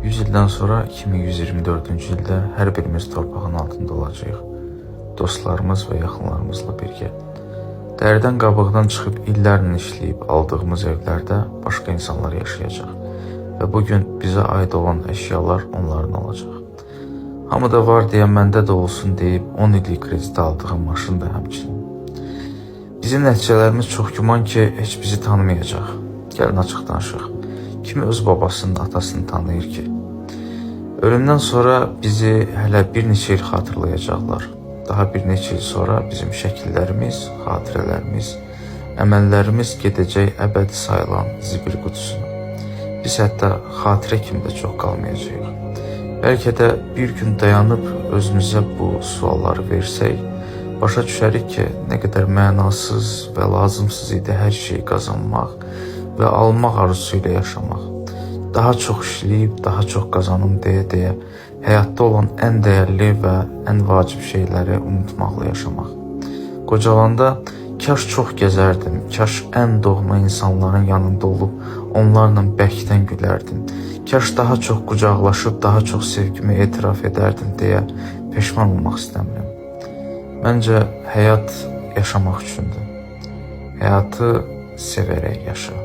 100 ildən sonra 2124-cü ildə hər birimiz torpağın altında olacağıq. Dostlarımız və yaxınlarımızla birgə. Dəridən qabıqdan çıxıb illərlə işləyib aldığımız evlərdə başqa insanlar yaşayacaq və bu gün bizə aid olan əşyalar onların olacaq. Hamıda var deyə məndə də olsun deyib 10 illik kredit aldığım maşın da həmçinin. Bizim nəticələrimiz çox güman ki, heç bizi tanımayacaq. Gəlin açıq danışaq. Kim öz babasının, atasını tanıyır ki? Ölümdən sonra bizi hələ bir neçə il xatırlayacaqlar. Daha bir neçə il sonra bizim şəkillərimiz, xatirələrimiz, əməllərimiz gedəcək əbədi sayılan zibil qutusuna. Biz hətta xatirə kimi də çox qalmayacağıq. Bəlkə də bir gün dayanıb özümüzə bu sualları versək, başa düşərik ki, nə qədər mənasız və lazımsız idi hər şeyi qazanmaq və almaq arzusu ilə yaşamaq. Daha çox işləyib, daha çox qazanım deyə-deyə həyatda olan ən dəyərli və ən vacib şeyləri unutmaqla yaşamaq. Qocalanda kaş çox gəzərdim, kaş ən doğma insanların yanında olub onlarla bərkdən gülərdim. Kaş daha çox qucaqlaşıb, daha çox sevgimi etiraf edərdim deyə peşman olmaq istəmirəm. Məncə həyat yaşamaq üçündür. Həyatı sevərək yaşa.